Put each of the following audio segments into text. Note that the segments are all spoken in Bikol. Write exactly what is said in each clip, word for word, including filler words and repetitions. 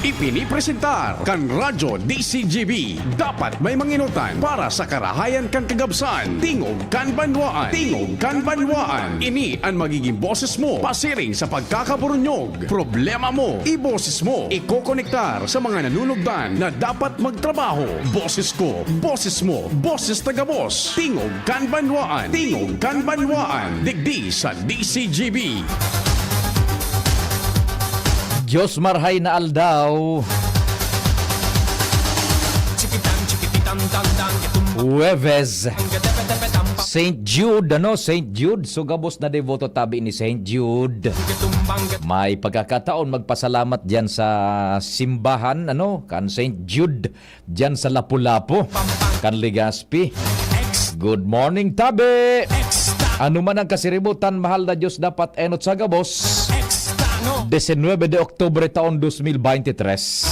Ipinipresentar kan Radyo D C G B. Dapat may manginutan para sa karahayan kan kagabsan. Tingog kan banwaan. Tingog kan banwaan. Ini an magiging boses mo pasiring sa pagkakaburunyog. Problema mo, iboses mo. Ikokonektar sa mga nanunugdan na dapat magtrabaho. Boses ko, boses mo, boses taga-boss. Tingog kan banwaan. Tingog kan banwaan. Digdi sa D C G B. Diyos marhay na aldaw. Huwebes. Saint Jude, ano? Saint Jude. So, gabos na deboto tabi ni Saint Jude. May pagkakataon magpasalamat diyan sa simbahan, ano? Kan Saint Jude, diyan sa Lapu-Lapu, kan Legazpi. Good morning, tabi! Ano man ang kasiributan, mahal na Diyos, dapat enot sa gabos. Diecinueve de Octubre taon dos mil veintitrés.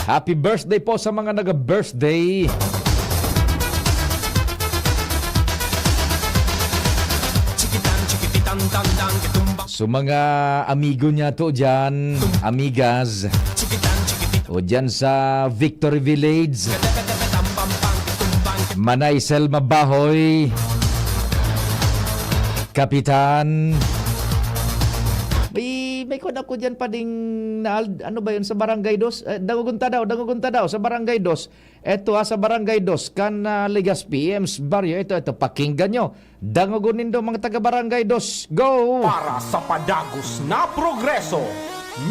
Happy birthday po sa mga naga-birthday. So, mga amigo niya to dyan, amigas, o dyan sa Victory Village, Manay Selma Bahoy, Kapitan. May, may kwan ako dyan pa ding naal-, ano ba yun, sa Barangay Dos? Eh, dangogon ta daw, dangogon ta daw, sa Barangay Dos. Eto, ah, sa Barangay Dos, kan, ah, Legazpi, E M's Barrio. Ito, ito, pakinggan nyo. Dangogon nindo, mga taga Barangay Dos. Go! Para sa padagos na progreso,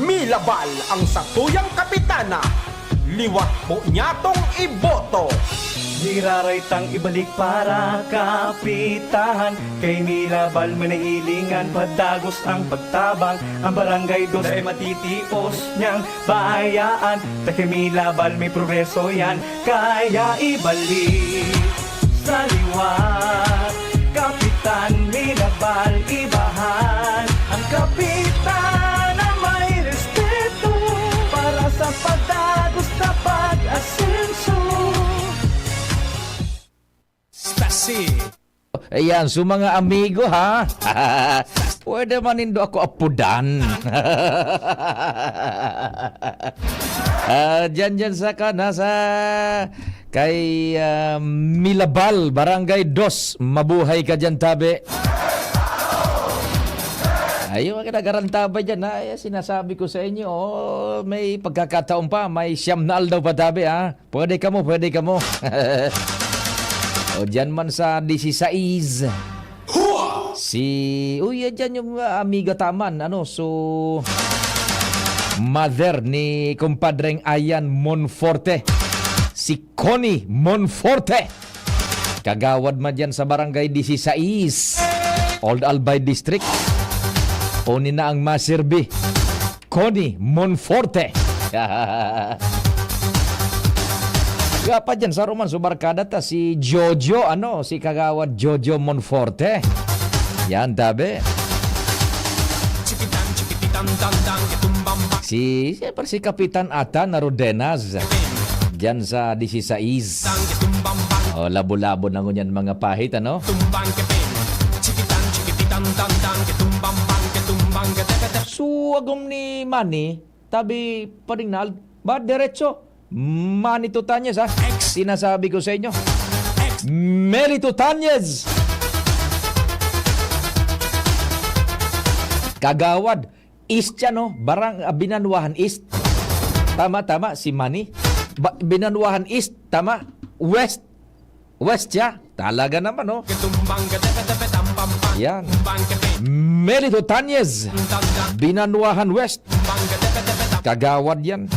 milabal ang satuyang kapitana. Liwat po niya tong iboto. Giraray tang ibalik para kapitahan. Kay milabal manahilingan, padagos ang pagtabang. Ang Barangay Dos ay matitios niyang bayaan. Ta kay milabal may progreso yan, kaya ibalik sa liwat. Kapitan Mirabal, ibahan ang kapitan na may respeto para sa padagos na pag-asenso. Stasi. Ayan, so mga amigo, ha? Pwede man nindo ako apodan. Ah, dyan, dyan sa ka, nasa kay, ah, Milabal, Barangay Dos. Mabuhay ka dyan, tabi. Ayun, mga nagarantabay dyan, ha? Ay, sinasabi ko sa inyo, oh, may pagkakataon pa, may siyam na aldaw pa, tabi, ha? Pwede kamo, pwede kamo. O, dyan man sa dieciséis. Si, uy, yan dyan yung, ah, amiga taman, ano, so, mother ni kumpadreng Ayan Monforte. Si Connie Monforte. Kagawad man dyan sa Barangay dieciséis. Old Albay District. Oni na ang maserbi. Connie Monforte. Kaya pa dyan, sa Roman, so barkada ta, si Jojo, ano, si Kagawad Jojo Monforte. Yan, tabi. Si, siyempre, si Kapitan Ata na Rodenas. Diyan sa dieciséis. O, labo-labo na ngunyan mga pahit, ano? So, agom ni Manny, tabi pa rin na, ba, diretso? Manny Tutanyes, ha? Sinasabi ko sa inyo. Meli Tutanyes! Kagawad, East yan, no? Barang-, ah, Binanwahan East. Tama, tama, si Manny. Ba-, Binanwahan East, tama. West. West siya. Talaga naman, no? Yan. Meli Tutanyes. Binanwahan West. Kagawad yan.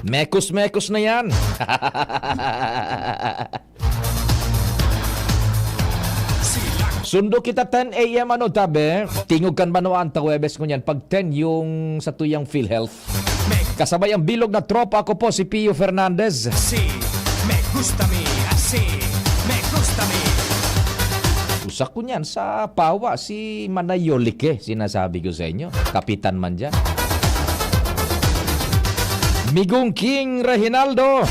Mekos-mekos na yan. Sundo kita ten A M, ano, tabi? Tingog kan banwaan ta Huwebes ngunyan pag ten yung satuyang PhilHealth. Kasabay ang bilog na tropa, ako po si Pio Fernandez. Así me gusta mi, así me gusta mi. Usa ko niyan sa pawa, si Manay Yolike, sinasabi ko sa inyo. Kapitan man dyan. Migong King Reginaldo,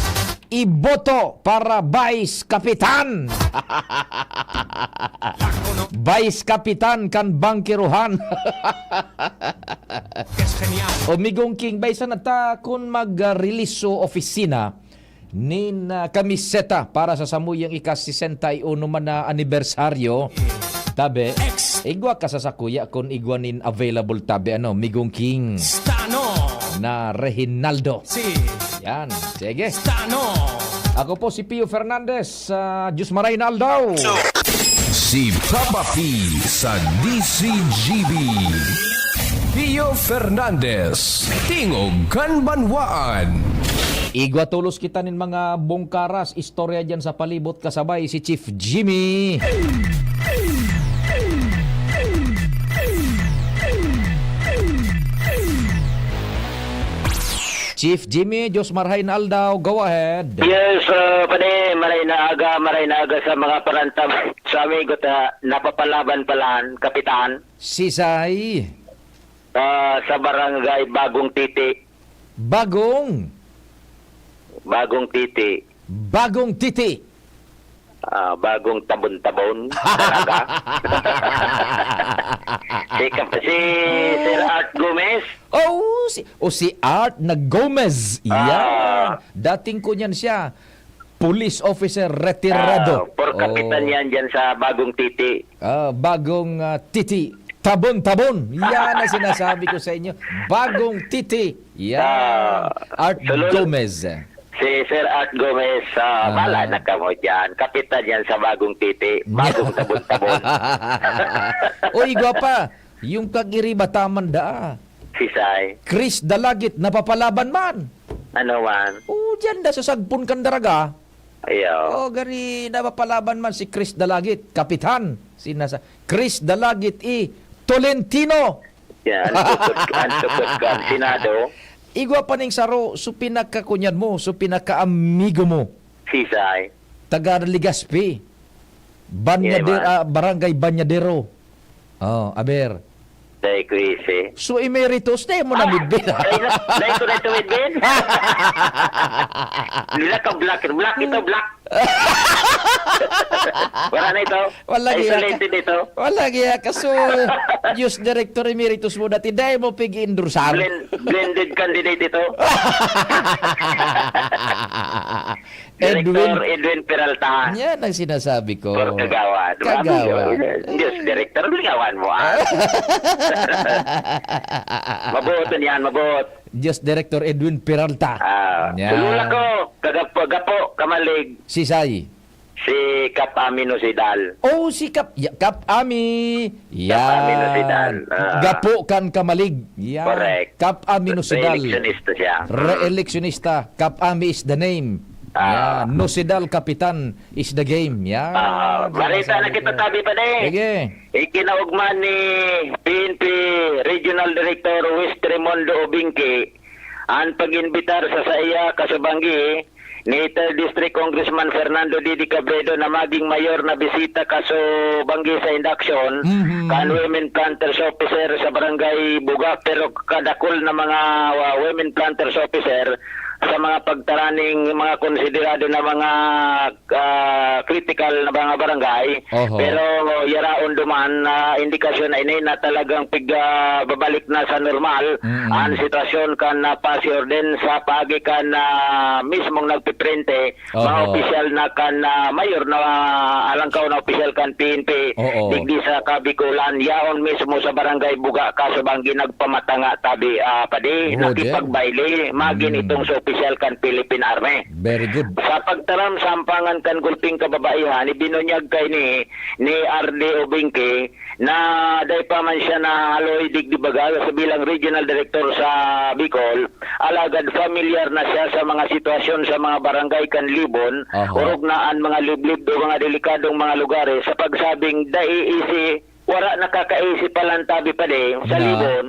iboto para Vice Kapitan. Vice Kapitan kan bangkerohan. O Migong King, bay sana ta kun mag-release so opisina nin, ah, kamiseta para sa samuyang ika-sesenta y uno man na anibersaryo. Tabi, igwa ka sa sakuya kun igwa nin available tabi, ano, Migong King Stano. Na Rehinaldo. Si Yan, sige. Stano. Ako po si Pio Fernandez sa Diyos Maray na Aldaw. Si Papa P sa D C G B. Pio Fernandez, Tingog kan Banwaan. Igwa tolos kita nin mga bungkaras, istorya dyan sa palibot kasabay si Chief Jimmy. Chief Jimmy, Diyos marhay na aldaw, go ahead. Yes, uh, pwede, maray na aga, maray na aga sa mga parantam, sa amigo ta, napapalaban palan, kapitan. Sisay? Ah, sa barangay Bagong Titi. Bagong? Bagong Titi. Bagong Titi. Ah, bagong tabon-tabon. Talaga. Si Kap-, si Sir Art Gomez. Oh, si, oh, si Art na Gomez. Yan. Ah. Dating ko niyan siya. Police officer retirado. Ah, por kapitan Oh. yan dyan sa Bagong Titi. Ah, Bagong, ah, Titi. Tabon-tabon. Yan ang sinasabi ko sa inyo. Bagong Titi. Yan. Ah, Art Gomez. Si Sir Art Gomez, ah, Ah. bahala na kamo dyan. Kapitan yan sa Bagong Titi. Bagong tabon-tabon. Uy, gwapa. Yung kag-iriba, taman da. Sisay. Chris Dalagit, napapalaban man. Ano man? Oh, dyan da sa sagpon kan daraga. Ayaw. Oh, gari, napapalaban man si Chris Dalagit, kapitan. Sinasa-, Chris Dalagit i Tolentino. Yan, ang tukod, ang tukod ka, ang Senado. Igwa pa ning saro, so pinakakunyan mo, so pinakaamigo mo. Sisay. Taga Legazpi. Banyade-, Yeah, man. ah, Barangay Banyadero. Oh, aber. Dai ko isi. So, emeritus, dai mo na midbin. Dai na, dai ko na ito midbin. Nila ka black, black ito, black. Wala na ito. Wala giya ka. Isolated ito. Wala giya ka. So, Diyos Director Emeritus mo dati, dai mo pig-endorsan. Blend-, blended candidate ito. Director Edwin. Edwin Peralta. Yan ang sinasabi ko. For Kagawad. Kagawad. Diyos, Director, ligawan mo, ah. Mabuot yan, mabuot. Diyos, Director Edwin Peralta. Ah, Yan. Tulula ko, kagapo, gapo, kamalig. Sisay? Si Kap Ami Nosidal. Oh, si Kap, ya, Kap Ami. Kap Ami Yan. Nosidal. Ah. Gapo kan kamalig. Yan. Correct. Kap Ami Nosidal. Re-electionista siya. Mm. Re-electionista. Kap Ami is the name. Ah. Yan. Nosidal Kapitan is the game. Yan. Ah, Yan, barita na sabi kita, ko. Tabi pa ni. Sige. Ikinaugma ni P N P Regional Director West Raimundo Obingke an pag-imbitar sa saiya kasubanggi ni third District Congressman Fernando Didi Cabredo na maging mayor na bisita kasubanggi sa induction Mhm. kan Women Planters Officer sa Barangay Bugak, pero kadakul na mga, ah, Women Planters Officer sa mga pagtaraning mga konsiderado na mga, ah, critical na mga barangay. Oho. Pero yaraon duman na indikasyon na ini na talagang pig-, ah, babalik na sa normal Mm-mm. ang sitwasyon kan, ah, Pasi Orden sa paagi kan, ah, mismong nagpiprente, mga Oho. opisyal na kan, ah, mayor na, ah, alangkaw na opisyal kan P N P, Oo. digdi sa Kabikulan, yaon mismo sa Barangay Buga, kasubanggi nagpamatanga tabi, ah, padi, Oo, nakipagbayle, magin Mm. itong sa opisyal kan Philippine Army. Very good. Sa pagtaram sa ampangan kan gulping kababaihan, ibinunyag kaini ni R D Obingke na dai pa man siya nahaloy digdi baga sa bilang regional director sa Bicol, alagad familiar na siya sa mga sitwasyon sa mga barangay kan Libon, Aha. orog na an mga liblib o mga delikadong mga lugares sa pagsabing dai isi, wara nakakaisi pa lang tabi pa di sa Na? Libon.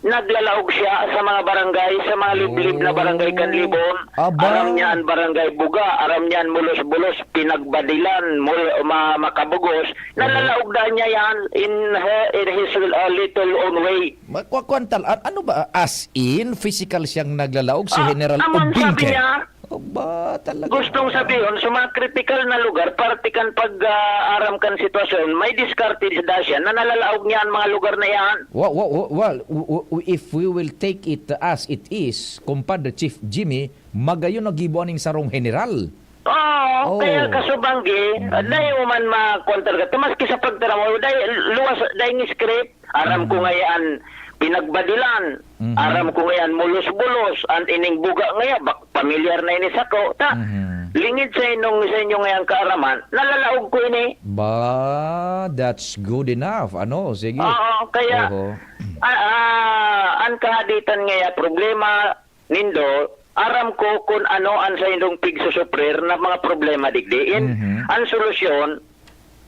Naglalaog siya sa mga barangay, sa mga liblib na barangay kan Oh. Libon. Aba. Aram niya an barangay Buga, aram niya an Mulos-bulos, Pinagbadilan, Mul-, Ma-, Makabugos. Oh. Nalalaog na niya yan in her, in his, uh, little own way. Ma-, kwa-, kwantal, an-, ano ba? As in, physical siyang naglalaog si Ah, General aman sabi Obingke? niya, Ba, talaga. Gustong sabihon, sa mga kritikal na lugar, parte kan pag-aaram kan sitwasyon, may diskarte da siya na nalalaog niya an mga lugar na iyan. Well, well, well, w- w- if we will take it as it is, Compadre Chief Jimmy, magayon na gibo aning sarong general. Oo, Oh. kaya kasubanggi, Mm. dahil mo man makuan talaga. Ta maski sa pagtira mo, dahil luwas, dahil script, aram ko Mm. ngayon, pinagbadilan, Mhm. aram ko ngayon, mulos-bulos, an ining buga ngayon, bak, pamilyar na ini sako. Ta, Mhm. lingid sa inyong, sa inyong ngayang kaaraman, nalalaog ko ini. Ba, that's good enough. Ano, sige. Oo, kaya, Oho. ah, ah, an kahaditan ngaya, problema nindo, aram ko kun ano an saindong pigsusuprir na mga problema digdi. In, Mhm. an solusyon,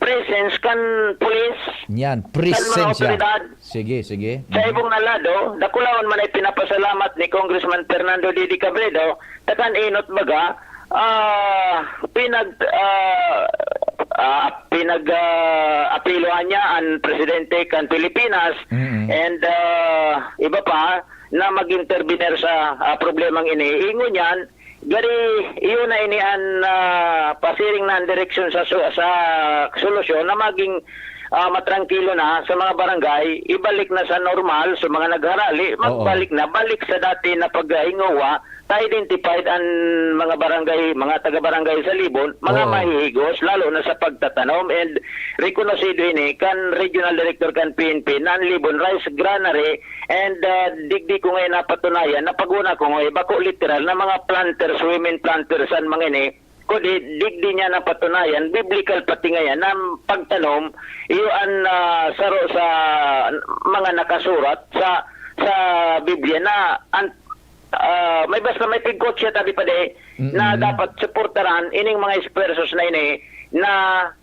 presence kan pulis, Yan, kan mga presensya. otoridad. Sige, sige. Sa ibong na lado, dakulaon man ay pinapasalamat ni Congressman Fernando Didi Cabredo, ta kan enot baga, ah, pinag, ah, ah, pinag, ah, apilohan niya an presidente kan Pilipinas, Mm-mm. and, ah, iba pa, na mag-intervenir sa, ah, problemang ini. Ingon niyan, gari, iyo na ini an, ah, pasiring na an direksyon sa su-, sa solusyon na maging, ah, matrangkilo na sa mga barangay, ibalik na sa normal, sa mga nagharali, magbalik na, balik sa dati na paghinguwa, ta identified an mga barangay, mga taga-barangay sa Libon, mga Oo. mahihigos, lalo na sa pagtatanom, and rekonosido ini kan Regional Director kan P N P, na an Libon Rice Granary, and, ah, digdi ko ngayon napatunayan, na pag-una ko ngayon, bako literal na mga planters, women planters, an mga ini, kundi digdi niya napatunayan, biblical pati ngayon, na pagtanom, iyo an, ah, saro sa mga nakasurat sa, sa Biblia na an, ah, may basta may pigkotse tabi pa di na Mm-mm. dapat suportaran ining mga esfuerzos na ini na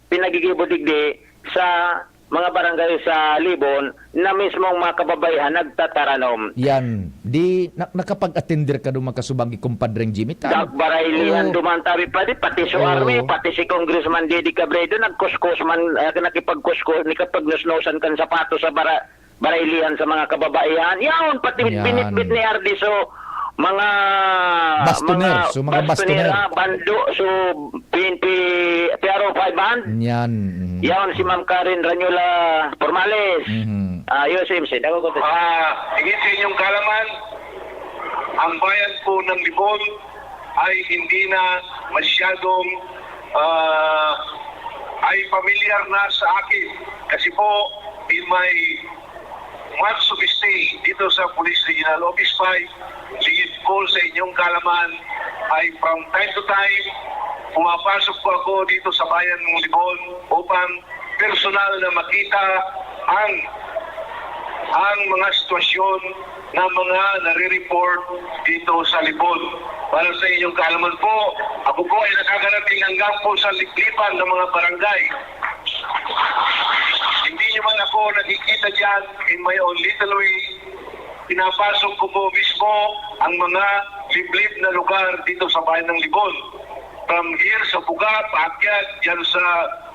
pinagigibo digdi sa mga barangay sa Libon na mismong mga kababaihan nagtataranom. Yan. Di, na, nakapag-attender ka doon, mga kasubanggi, Compadre Jimmy? Tan? Dagbaraylihan Oo. duman tabi pa di, pati si Oo. Army, pati si Congressman Didi Cabredo, nagkuskus man, eh, nakipagkuskus, nikapagnusnusan kan sapatos sa bara, baraylihan sa mga kababaihan. Yaon, pati Yan. binitbit ni R D so mga Bastoner, mga so mga bastoner. Bastonera, bando, so P N P, P R O five band. Yan. Mm. Yaon si Ma'am Karen Ranyola Formales. Mhm. Ah, yun si M C. Dago ko to. Ah, higit sa inyong kaalaman, ang bayan po ng Libon ay hindi na masyadong, ah, ay pamilyar na sa akin. Kasi po, in my months of stay dito sa Police Regional Office five, lingid po sa inyong kaalaman, ay from time to time, pumapasok po ako dito sa bayan ng Libon upang personal na makita ang, ang mga sitwasyon na mga nare-report dito sa Libon. Para sa inyong kaalaman po, ako po ay nakakarating hanggang po sa liplipan ng mga barangay. Hindi nyo man ako nakikita dyan in my own little way. Pinapasok ko po mismo ang mga liblib na lugar dito sa bayan ng Libon. From here sa Buga, paakyat, dyan sa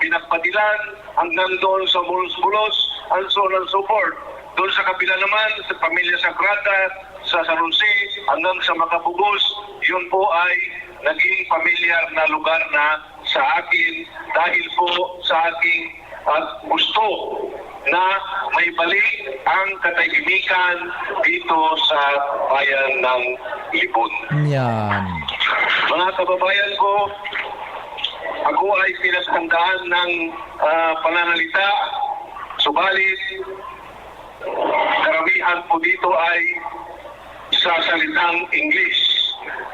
Pinagbadilan, hanggang doon sa Mulos-Bulos, and so on and so forth. Doon sa kabila naman, sa pamilya Sagrada, sa San Jose, hanggang sa Makabugos, yun po ay naging pamilyar na lugar na sa akin dahil po sa aking, ah, gusto na maibalik ang katahimikan dito sa bayan ng Libon. Yan. Mga kababayan ko, ako ay pinagtandaan ng, ah, pananalita, subalit karamihan po dito ay sa salitang English.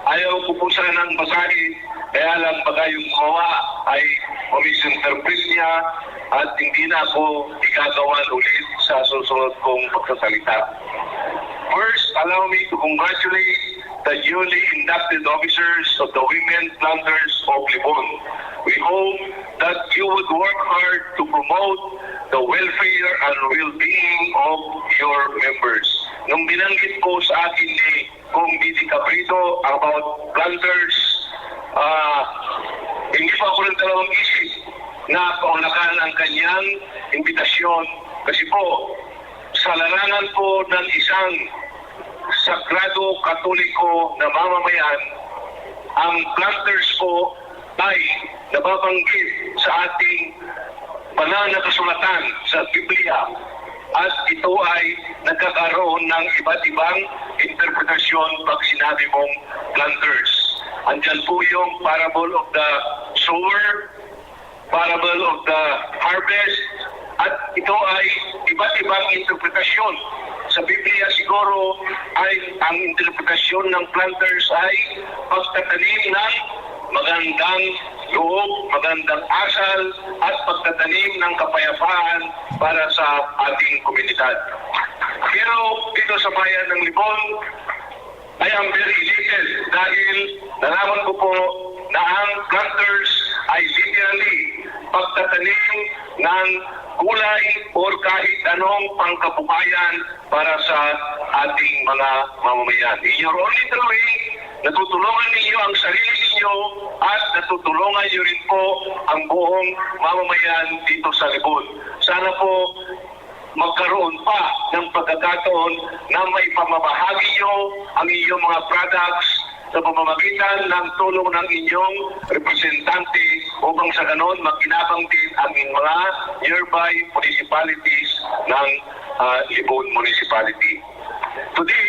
Ayaw ko po sanang basahin, kaya lang baka yung gumawa ay ma-misinterpret niya at hindi na ako igagawan ulit sa susunod kong pagsasalita. First, allow me to congratulate the newly inducted officers of the Women Planters of Libon. We hope that you would work hard to promote the welfare and well-being of your members. Nung binanggit po sa akin ni Cong Didi Cabrito about planters, ah, hindi pa ako nagdalawang isip na paulakan ang kanyang imbitasyon. Kasi po, sa larangan po ng isang sagrado katoliko na mamamayan, Ang planters po ay nababanggit sa ating banal na kasulatan sa Biblia, at ito ay nagkakaroon ng iba't ibang interpretasyon pag sinabi mong planters. Andiyan po yung parable of the sower, parable of the harvest, at ito ay iba't ibang interpretasyon. Sa Biblia siguro ay ang interpretasyon ng planters ay pagtatanim ng magandang loob, magandang asal, at pagtatanim ng kapayapaan para sa ating komunidad. Pero dito sa bayan ng Libon, I am very elated dahil nalaman ko po na ang planters ay literally pagtatanim ng gulay or kahit anong pangkabuhayan para sa ating mga mamamayan. In your own little way, natutulungan ninyo ang sarili ninyo at natutulungan niyo rin po ang buong mamamayan dito sa Libon. Sana po magkaroon pa ng pagkakataon na maipamamahagi nyo ang inyong mga products sa pamamagitan ng tulong ng inyong representante, upang sa ganon makinabang din ang mga nearby municipalities ng, ah, Libon Municipality. Today,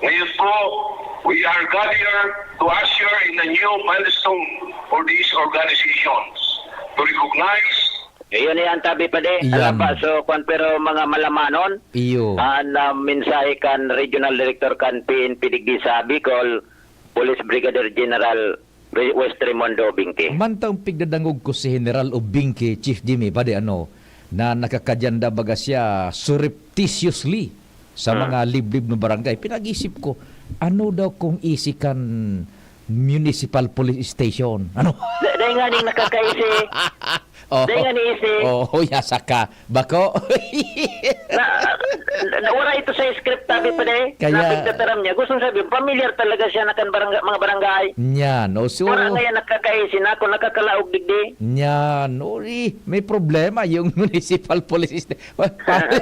ngayon po, we are gathered to usher in a new milestone for these organizations, to recognize Iyon yan, tabi pa di. Iyan. Alam ba, so, kwan, pero mga malamanon, Iyo. An, ah, mensahe kan Regional Director kan P N P digdi sa Bicol, Police Brigadier General Re-, West Raimundo Obingke. Mantang pigdadangog ko si General Obingke, Chief Jimmy, padi ano, na nakakadyanda baga siya surreptitiously sa Hmm. mga liblib na barangay. Pinag-isip ko, ano daw kung isi kan municipal police station? Ano? Da-, dahil nga ning nakakaisi, Oh. Dai nga ni isi. Oh, yasa ka. Bako. Na, na, wala ito sa script, tabi pa, day. Kaya napigtataram niya. Gusto sabi, familiar talaga siya na kan barangay, mga barangay. Nyan, o, so wala ngayon nakakaisi na ako, nakakalaog digdi. Nyan, uri, may problema yung municipal police station. Pa-, pa-,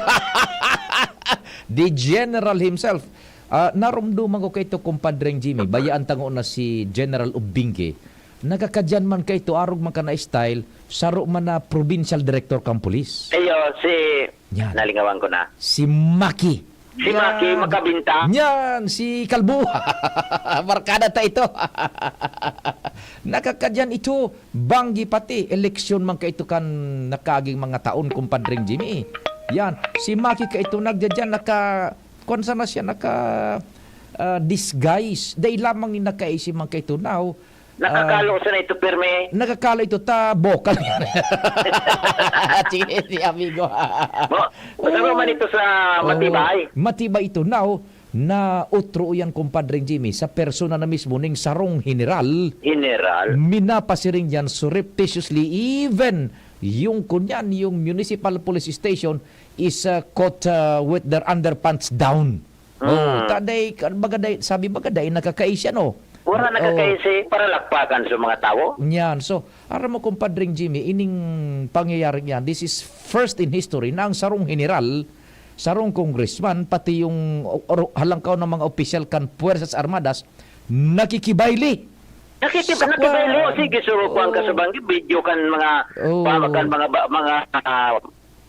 the general himself. Ah, narumduman ko kay to, Compadreng Jimmy. Bayaan tango na si General Ubingke. Nagkakadyan man kaito, arog man ka na style, saro man na provincial director kan pulis. Iyo, si, Yan. Nalingawan ko na. Si Maki. Si Yan. Maki Makabinta. Yan, si Kalbo. Barkada ta ito. Nakakadyan ito, banggi pati, eleksyon man kaito kan nakaging mga taon, Compadreng Jimmy. Yan, si Maki kaito, nagdadyan, naka, kwan sana siya, naka, ah, disguise. Dahil lamang ni nakaisi man kaito now, Nakakalo Ah, sa na ito, pirmi. Nakakalo ito, ta, bokal yan. Sige, si amigo. Mo, masama man ito sa Oo, matibay. Matibay ito. Now, na utro yan, Compadre Jimmy, sa persona na mismo ning sarong general. General. Minapasiring yan surreptitiously, even yung kunyan, yung municipal police station is, uh, caught, uh, with their underpants down. Oh, Mm. Ta dai, kan baga dai, sabi baga dai nakakaisi, ano? Wala Oh. nakakaisi, para lakpakan sa mga tawo. Yan. So, aram mo, Compadreng Jimmy, ining pangyayaring yan, this is first in history na ang sarong general, sarong congressman, pati yung o-, oro-, halangkaw ng mga opisyal kan Puwersas Armadas, nakikibayle. Nakikib-, Sa nakibayle, kwan. Sige, so, kwan ka sa Oo. banggi, video kan mga, Oh. pa-, kan mga ba-, mga, ah,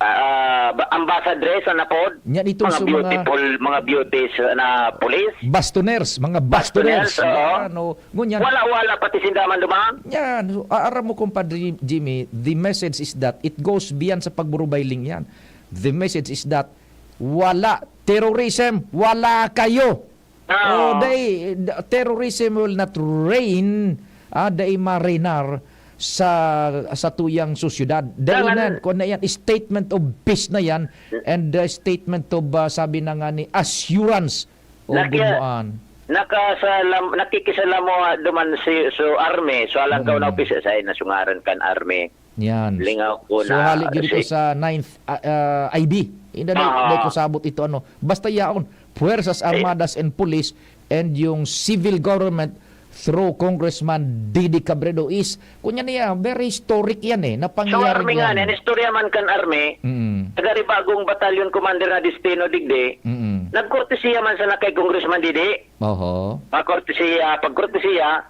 Ah, ba-, ambassadress na pod. Yan itong Mga sa mga beautiful, mga beauties na pulis. Bastoners, mga Bastoners, bastoners. Oo. Yan, oh. Ngunyan. Wala, wala, pati sinda man duman. Yan. So, a-, aram mo, Compadre Jimmy, the message is that it goes beyond sa pagburubayling yan. The message is that wala terrorism, wala kayo. Ah. Oh, dai, the terrorism will not reign, ah, dai ma-reinar sa, sa tuyang sosyedad. Dai Dangan na, kung na yan, statement of peace na yan, and the statement of, ah, sabi na nga ni, assurance o Naki-, bundoan. Nakasalam-, nakikisalamuha duman si, so, army, so, alang Mm. na opisya sa nasungaran kan army. Yan. Lingaw ko So, na hali gid ito si sa ninth, ah, ah, I B. Hindi na, Aha. hindi ko sabot ito, ano. Basta yaon, Puwersas Ay. Armadas and Police and yung civil government through Congressman Didi Cabredo is, kunya niya, very historic yan eh, na So, pangyayari army nga, yan. Istorya man kan army, Mm. taga Ribagong Battalion Commander na Destino Digdi, Mm. nagkortesiya man sana kay Congressman Didi. Oho. Pagkortesiya, pagkortesiya,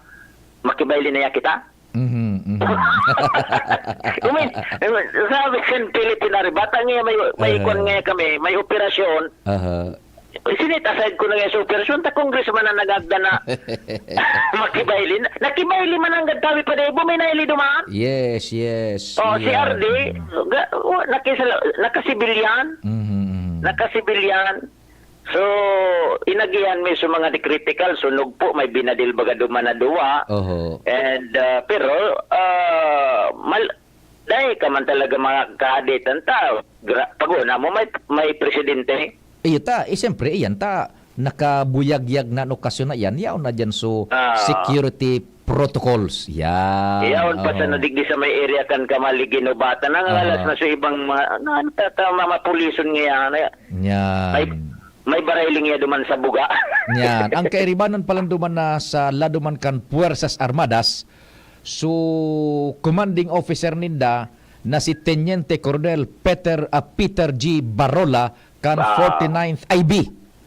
makibaili na ya kita? Mhm, mhm. I mean, sabi kan Philippine Army, bata nga may, may Aha. ikon nga kami, may operasyon. Aha. Sinit aside ko na nga sa operasyon, ta congressman na nagagda na makibaili. Nakibaili man ang gadtawi pa dai, buminaili dumaan. Yes, yes. Oh, si Yeah. R D, Mm. ga, wa, nakisala, nakasibilyan. Mhm, mhm. Nakasibilyan. So, inagihan mi sa mga di critical, sunog po, may binadil baga duman na duwa. Oho. And, ah, pero, ah, mal-, dai ka man talaga mga kahaditan ta. Gra-, pag-una mo, may, may presidente. Iyo ta, eh, siyempre, iyan ta, nakabuyagyag na an okasyon na iyan, yaon na diyan so Ah. security protocols. Yan. Yaon pa sa Oho. nadigdi sa may area kan Kamalig Ginobatan, ang Aha. alas na sa ibang mga, ano, ano, ta-, ta-, mga pulisan nga yan, ano, Yan. may, may barailing ya duman sa buga. Yan. Ang kairibanan pa lang duman na sa lado man kan Puwersas Armadas, so, commanding officer ninda na si Teniente Coronel Peter, ah, Peter G Barola kan Ah. forty-ninth I B.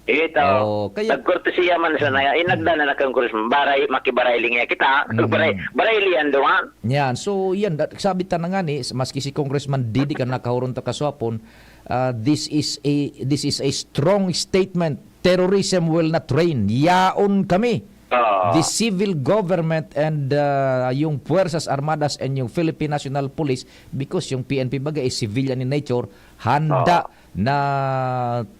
Ito, Oh, kaya nagkortesiya man sa naya, inagda na na Congressman, baray, makibarailing ya kita. Mhm. Baray, barailing yan duman. Yan. So, yan, da-, sabi ta na nga ni, maski si Congressman Didi kan nakahuron ta kaswapon, ah, this is a, this is a strong statement. Terrorism will not reign. Yaon kami. Oo. The civil government and, ah, yung Puwersas Armadas and yung Philippine National Police, because yung P N P baga is civilian in nature, handa Oo. na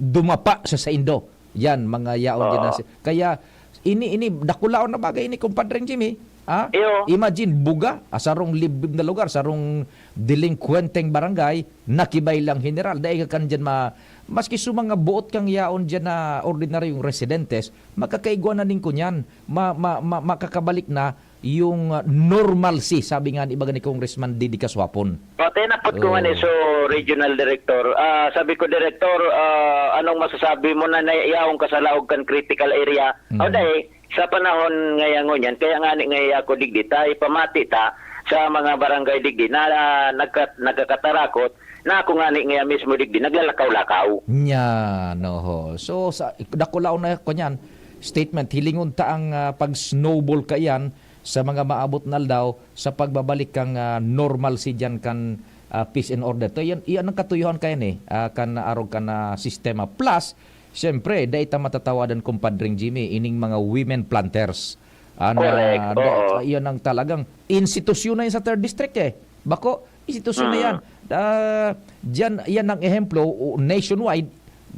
dumapa sa saindo. Yan, mga yaon Oo. din na si-, kaya ini, ini, dakulaon na bagay ini, Compadre Jimmy. Ah? Iyo. Imagine, buga, ah, sarong libib na lugar, sarong delinkwenteng barangay, nakibay lang general. Dai ka kan dyan ma-, maski sa mga buot kang yaon dyan na ordinaryong residentes, makakaigwa na nin kunyan. Ma-, ma-, ma-, makakabalik na yung, ah, normalcy, sabi nga ni, ibaga ni Congressman Didi Kaswapon. Pati napot ko nga ni Oo. so regional director. Ah, sabi ko, "Director, ah, anong masasabi mo na naiyaon ka sa laog kan critical area?" Mm. O dai, sa panahon ngayon ngunyan, kaya nga ni, ngaya ako digdi, ta ipamati ta sa mga barangay digdi na, ah, nagka-, nagkakatarakot, na ako nga ni, ngaya mismo digdi, naglalakaw-lakaw. Yan, oho. So, sa, dakulaw na ko niyan, statement, hilingon ta ang, ah, pag-snowball kaiyan sa mga maabot na aldaw sa pagbabalik kang, ah, normalcy diyan kan, ah, peace and order. To, yan, iyan ang katuyohan kaya ni, ah, kan arog kan, ah, sistema. Plus, siyempre, dai ta matatawadan, Compadre Jimmy, ining mga women planters. Ah, na, Correct, da-, oo. iyan ang talagang institusyon na yun sa third district eh. Bako, institusyon na Mm. yan. Ah, diyan, yan ang ehemplo, o, nationwide,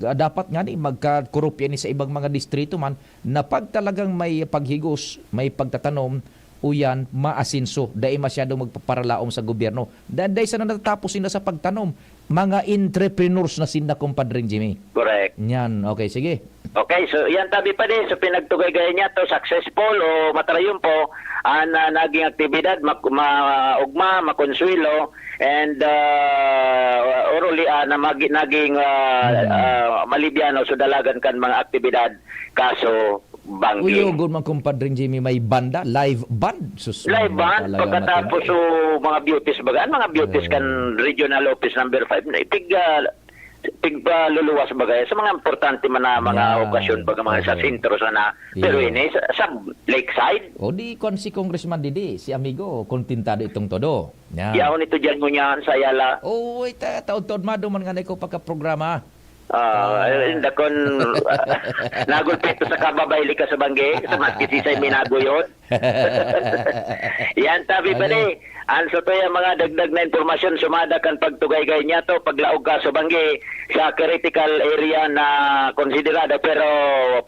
ah, dapat nga ni magkakorupya ni sa ibang mga distrito man na pag talagang may paghigos, may pagtatanom, o yan, maasenso, dai masyadong magpaparalaom sa gobyerno. Da-, dai sana natatapos sila sa pagtanom. Mga entrepreneurs na sinda, Compadre Jimmy. Correct. Yan. Okay, sige. Okay, so yan tabi pa din. So pinagtugay-gay niya to, successful o matrayumpo, ang, ah, naging aktibidad, ma-, ma-, ugma, makonsuelo, and, ah, oruli, ah, na magi-, naging, ah, Mm. ah, malibyano so dalagan kan mga aktibidad, kaso banggi. Uyo, good man, Compadre Jimmy, may banda, live band. Sus, Live mga band, talaga pagkatapos matindi. so mga beauties baga, ang mga beauties Oo. kan regional office number five, na ipig, ah, pigpaluluwas baga sa mga importante man na mga Yan. okasyon baga mga sa Oo. sentro sana. Pero Iyo. ini sa, sa lakeside. O di, kwan si Congressman Didi, si amigo, kontentado itong todo. Yan. Yaon ito diyan ngunyan sa Ayala. Oo, ita, taod-taod maduman nga na ikaw pagkaprograma. Ah, Ah. eh, dakon, nagulpito sa kababay lika sa banggi, sa maski sisay minago yun. Yan, tabi pa Ano? ni. Anso to yung mga dagdag na impormasyon, sumada kan pagtugay-gay niya to, paglaog ka sa banggi, sa critical area na konsiderado, pero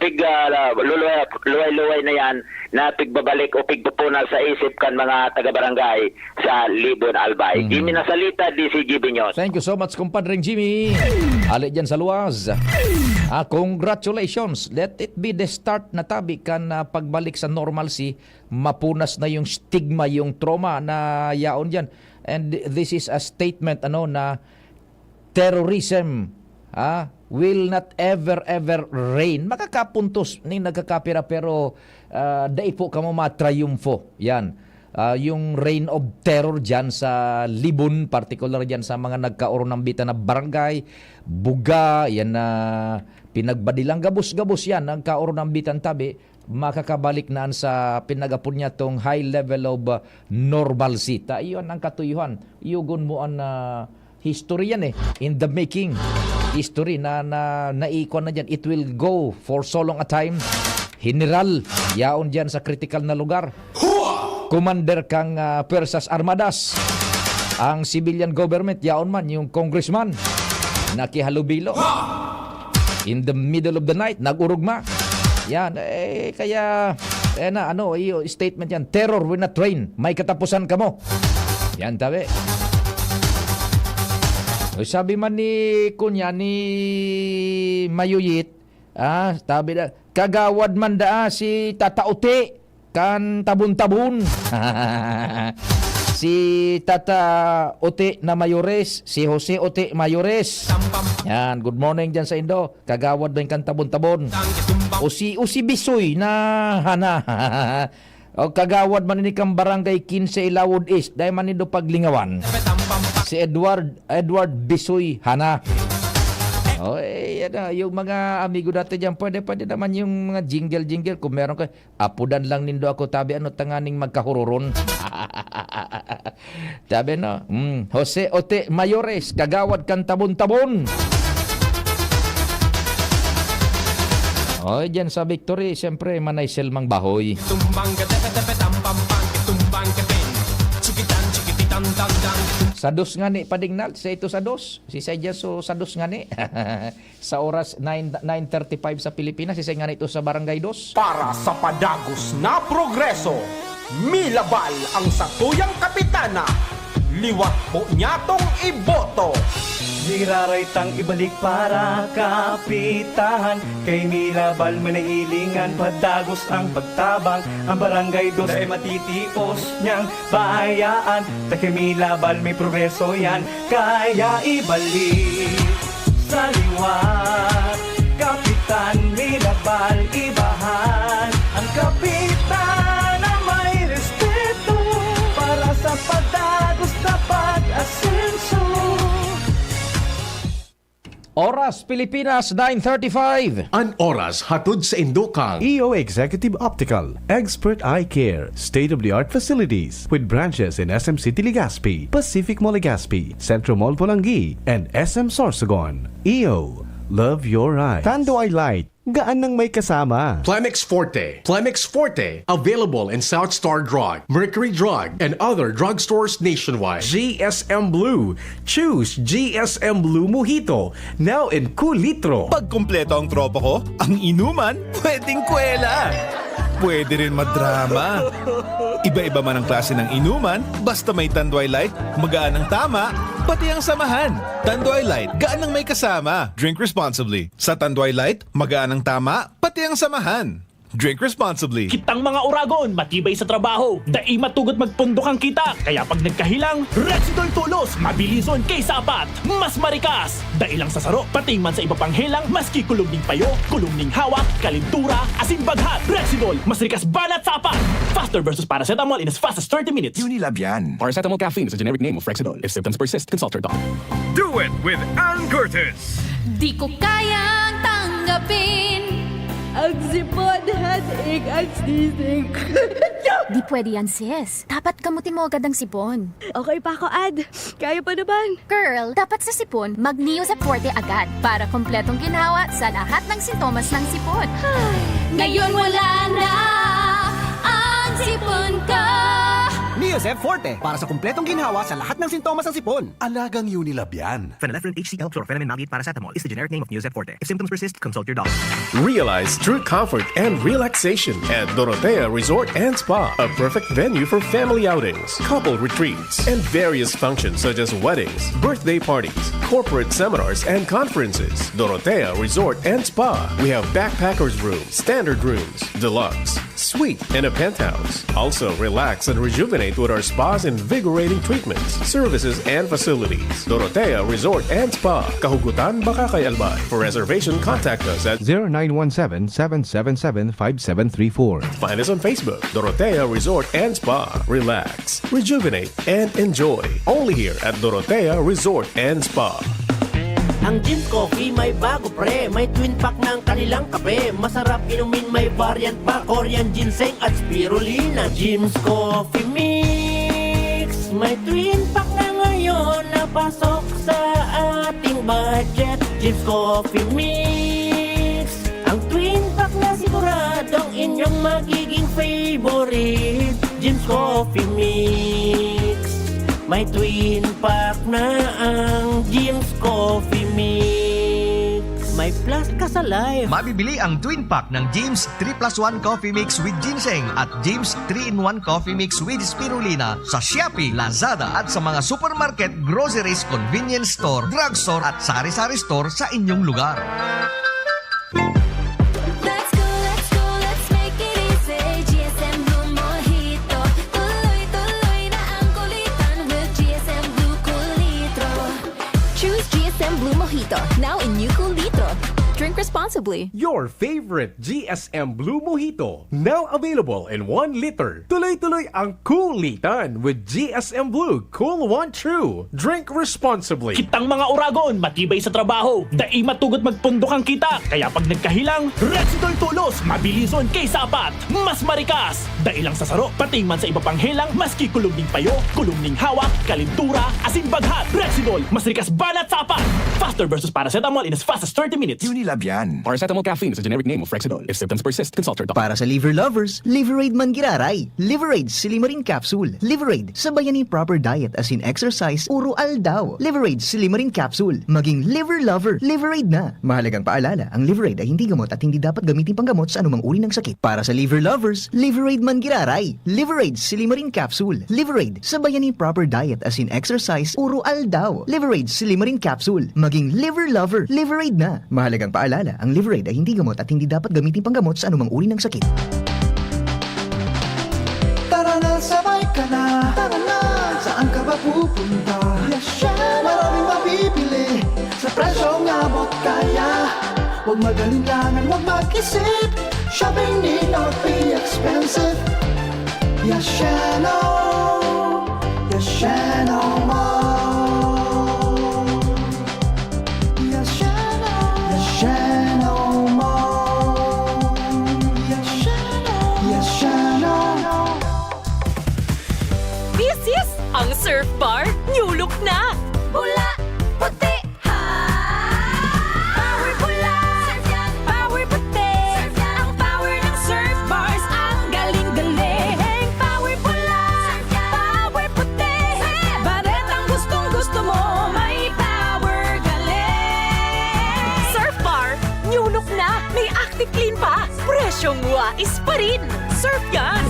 pig, ah, luway-luway na yan, na pigbabalik o pigpupuna sa isip kan mga taga-barangay sa Libon, Albay. Mhm. Jimmy Nasalita, D C G B News. Thank you so much, Compadre Jimmy. Ali dyan sa luwas. Ah, congratulations. Let it be the start na tabi kan, ah, pagbalik sa normalcy. Mapunas na yung stigma, yung trauma na yaon dyan. And this is a statement, ano, na terrorism, ah, will not ever, ever reign. Makakapuntos ning nagkakapira, pero, ah, dai po kamo matriumfo. Yan. Ah, yung reign of terror dyan sa Libon, particular dyan sa mga nagkaorunambitan na barangay, buga, yan na pinagbadilang gabos-gabos yan, nagkaorunambitan tabi, makakabalik na an sa pinagapod niya tong high level of, ah, normalcy. Ta iyon ang katuyuhan. Yugon mo an, ah, history yan eh. In the making. History na, na, naikuan na dyan. It will go for so long a time. General, yaon dyan sa critical na lugar. Commander kang, ah, Persas Armadas. Ang civilian government, yaon man, yung congressman, nakihalubilo. In the middle of the night, nag-urugma. Yan, eh, kaya, eh na, ano, iyo, statement yan, "Terror will not reign. May katapusan kamo." Yan, tabi. Sabi man ni, kunya, ni Mayuyit, ah, tabi na, kagawad man daa si Tata Uti kan Tabon-Tabon. Si Tata Uti na Mayores, si Jose Uti Mayores. Yan, good morning dyan sa indo. Kagawad man kan Tabon-Tabon. O si, o si Bisoy na hana. O kagawad man ini kan Barangay Quince, Ilawod East. Dai man nindo paglingawan. Si Edward, Edward Bisoy hana. Oy, yan na, yung mga amigo dati dyan, pwede, pwede naman yung mga jingle-jingle. Kung meron kayo, apudan lang nindo ako, tabi, ano, tanganing magkahururon. Tabi, no? Mm, Jose Ote Mayores, kagawad kan Tabon-Tabon. Oy, dyan sa Victory, siyempre, manay Selmang Bahoy. Tumbang ka tepe tepe tam pam pam, tumbang ka pin. Chikitan chikititan dan dan. Sa dos nga ni, Pading Nal, sa ito sa dos. Si Saydya so sa dos nga ni. Sa oras nine, nine thirty-five sa Pilipinas, isa nga nito sa Barangay Dos. Para sa padagos na progreso, milabal ang satuyang kapitana. Liwat po niya tong iboto. Giraray tang ibalik para kapitahan. Kay milabal manahilingan, padagos ang pagtabang. Ang Barangay Dos ay matitios niyang bayaan. Ta kay milabal may progreso yan, kaya ibalik sa liwat. Kapitan Mirabal, ibahan ang kapitan na may respeto para sa padagos na pag-asenso. Oras, Pilipinas, nine thirty-five. An oras hatod sa indo kan E O Executive Optical, Expert Eye Care, state-of-the-art facilities with branches in S M City Legazpi, Pacific Mall Legazpi, Centro Mall Polangui, and S M Sorsogon. E O, love your eyes. Tanduay Light, gaan nang may kasama. Plemex Forte. Plemex Forte, available in South Star Drug, Mercury Drug, and other drugstores nationwide. G S M Blue. Choose G S M Blue Mojito, now in kulitro. Pag kumpleto ang tropa ko, ang inuman, pwedeng kwela. Pwede rin madrama. Iba-iba man ang klase ng inuman, basta may Tanduay Light, magaan ang tama, pati ang samahan. Tanduay Light, gaan ang may kasama. Drink responsibly. Sa Tanduay Light, magaan ang tama, pati ang samahan. Drink responsibly. Kitang mga oragon, matibay sa trabaho, dai matugot magpundok ang kita. Kaya pag nagkahelang, Rexidol Tolos, mabilison kay sapat, mas marikas. Dai lang sa saro, pati man sa iba pang helang, maski kulog ning payo, kulog ning hawak, kalintura, asin baghat. Rexidol, mas rikas banat sapat. Faster versus paracetamol in as fast as thirty minutes. Unilab yan. Paracetamol caffeine is a generic name of Rexidol. If symptoms persist, consult your doctor. Do it with Ann Curtis. Di ko kayang tanggapin ang sipon, headache, at sneezing. Di pwede yan, sis. Dapat gamutin mo agad ang sipon. Okay pa ako, Ad. Kaya pa naman. Girl, dapat sa sipon, mag-Neozep Forte agad para kompletong ginhawa sa lahat ng sintomas ng sipon. Ngayon wala na ang sipon ko. Neozep Forte, para sa kompletong ginhawa sa lahat ng sintomas ng sipon. Alagang Unilab yan. Phenylephrine H C L, chlorphenamine maleate paracetamol is the generic name of Neozep Forte. If symptoms persist, consult your doctor. Realize true comfort and relaxation at Dorotea Resort and Spa, a perfect venue for family outings, couple retreats, and various functions such as weddings, birthday parties, corporate seminars, and conferences. Dorotea Resort and Spa. We have backpackers room, standard rooms, deluxe, suite, and a penthouse. Also, relax and rejuvenate with our spa's invigorating treatments, services, and facilities. Dorotea Resort and Spa, Kahugutan, Bacacay, Albay. For reservation, contact us at zero nine one seven, seven seven seven, five seven three four. Find us on Facebook, Dorotea Resort and Spa. Relax, rejuvenate, and enjoy. Only here at Dorotea Resort and Spa. Ang Jim's Coffee may bago, pre. May twin pack ng kanilang kape. Masarap inumin, may variant pa. Korean ginseng at spirulina. Jim's Coffee Mix. May twin pack na ngayon na pasok sa ating budget. Jim's Coffee Mix. Ang twin pack na siguradong inyong magiging favorite. Jim's Coffee Mix. May twin pack na ang Jim's Coffee Mix. May plus ka sa life. Mabibili ang twin pack ng Jim's three plus one Coffee Mix with Ginseng at Jim's three-in-one Coffee Mix with Spirulina sa Shopee, Lazada at sa mga supermarket, groceries, convenience store, drugstore at sari-sari store sa inyong lugar. Let's go, let's go, let's make it easy. G S M Blue Mojito. Tuloy-tuloy na ang kulitan with G S M Blue Kulitro. Choose G S M Blue Mojito, now in new Kulitro. Drink responsibly. Your favorite G S M Blue Mojito, now available in one liter. Tuloy-tuloy ang kulitan with G S M Blue Cool One True. Drink responsibly. Kitang mga uragon, matibay sa trabaho, dai matugot magpundok ang kita. Kaya pag nagkahelang, Rexidol Tulos, mabilison kaysa apat, mas marikas. Dai lang sa saro, pati man sa iba pang helang, maski kulog ning payo, kulog ning hawak, kalintura, asin baghat. Rexidol, mas rikas banat sa apat. Faster versus paracetamol in as fast as thirty minutes. Unilab yan. Paracetamol caffeine is a generic name of Rexidol. If symptoms persist, consult your doctor. Para sa liver lovers, Liverade man giraray. Liverade Silimarin Capsule. Liverade, sabayan nin proper diet asin exercise puro aldaw. Liverade Silimarin Capsule. Maging liver lover. Liverade na. Mahalagang paalala, ang Liverade ay hindi gamot at hindi dapat gamitin panggamot sa anumang uri ng sakit. Para sa liver lovers, Liverade man giraray. Liverade Silimarin Capsule. Liverade, sabayan nin proper diet asin exercise puro aldaw. Liverade Silimarin Capsule. Maging liver lover. Liverade na. Mahalagang paalala, ang Liverade ay hindi gamot at hindi dapat gamitin panggamot sa anumang uri ng sakit. Tara na, sabay ka na. Tara na, saan ka ba pupunta? Maraming mabibili sa presyong abot kaya. Huwag mag-alinlangan, huwag mag-isip. Shopping need not be expensive. Yasheno, Yasheno Mall. Yasheno, Yasheno Mall. Yasheno, Yasheno. This is ang Surf Bar New Look na! Pula, puti, ha! Power pula, power puti. Ang power ng Surf Bars, ang galing-galing. Power pula, power puti. Baretang gustong-gusto mo, may power galing. Surf Bar New Look na! May Active Clean pa! Presyong wais pa rin! Surf yan!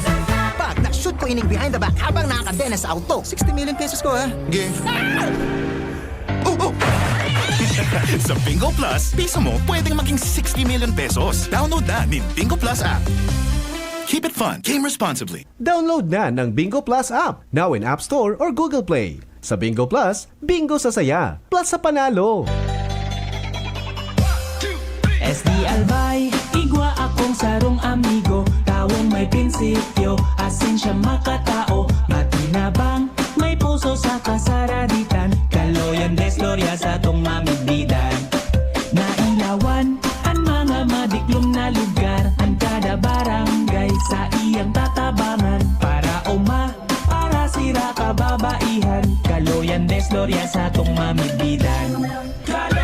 Pag na-shoot ko ining behind the back habang nakakadena sa auto. Sixty million pesos ko ha. Ge. Oh, oh. Sa Bingo Plus, piso mo pwedeng maging sixty million pesos. Download na nin Bingo Plus app. Keep it fun. Game responsibly. Download na ng Bingo Plus app, now in App Store or Google Play. Sa Bingo Plus, bingo sa saya, plus sa panalo. S D Albay, igwa akong sarong amigo, tawong may prinsipyo, asin siya makatao, matinabang, may puso sa kasaraditan, kaloyan des gloria sa tong mamigbidan. Nailawan an mga madiklom na lugar, an kada barangay sa iyang tatabangan, para uma, para sira kababaihan, kaloyan des gloria sa tong mamigbidan.